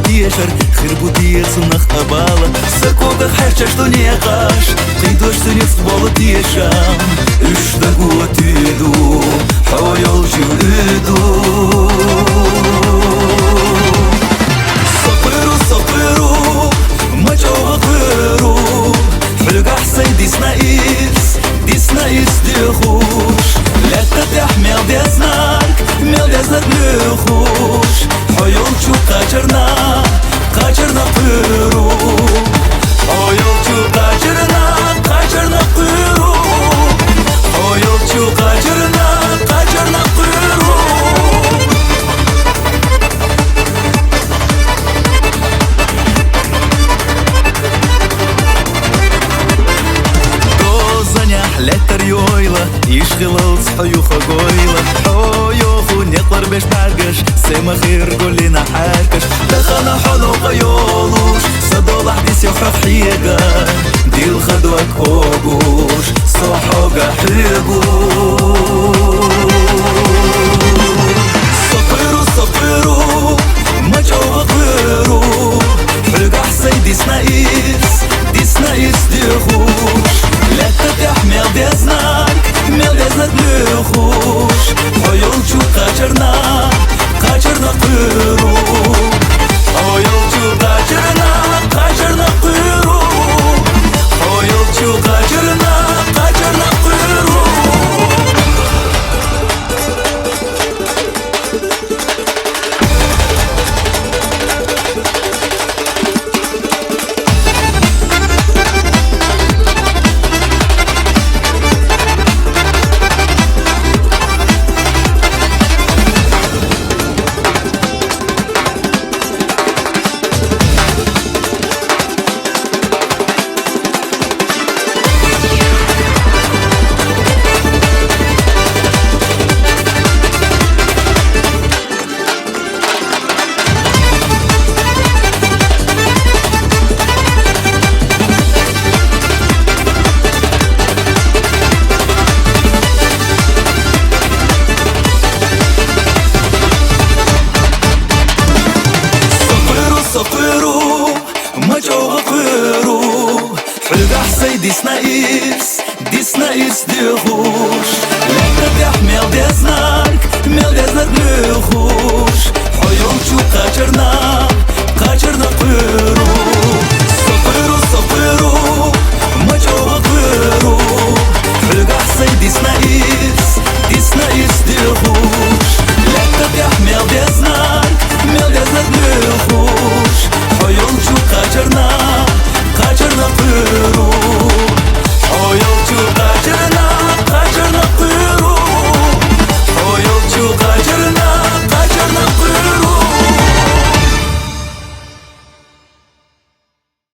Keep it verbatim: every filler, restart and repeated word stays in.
Тешар хир бу децунах абала, са когах хьерчаш ду некъаш, кхидош ду ницкъ бола тешам, уьш дагуо туьду, хьо йолчу уьду. Со кхуьру, со кхуьру, ма чӀогӀа кхуьру, хьоьгахь сайн дисна ирс, дисна ирс доьхуш, лаьтта тӀехь мел дезнарг, мел дезнарг лоьхуш, хьо йолчу кхачарна, кхачарна кхуьру. Хьо йолчу кхачарна, кхачарна кхуьру. Хьо йолчу кхачарна, кхачарна кхуьру. Дозанехь лаьттар йойла, ишхилалц хьо юха гойла, хьо йоху некъар беш бӀаьргаш, сема хир гуллина хьаьркаш, дахана хьо новкъа йолуш, са долахь дисю хьох хьега, дилха дог огуш, со хьога хьоьгу. Со кхуьру, со кхуьру, ма чӀогӀа кхуьру, хьоьгахь сайн дисна ирс, дисна ирс доьхуш, лаьтта тӀехь мел дезнарг, мел дезнарг лоьхуш, хьо йолчу кхачарна, кхачарна кхуьру. Хьо йолчу кхачарна, кхачарна кхуьру. Хьо йолчу кхачарна, кхачарна кхуьру. Со кхуьру, со кхуьру, ма чӀогӀа кхуьру, хьоьгахь сайн дисна ирс, дисна ирс доьхуш, лаьтта тӀехь мел дезнарг, мел дезнарг лоьхуш, хьо йолчу кхачарна, кхачарна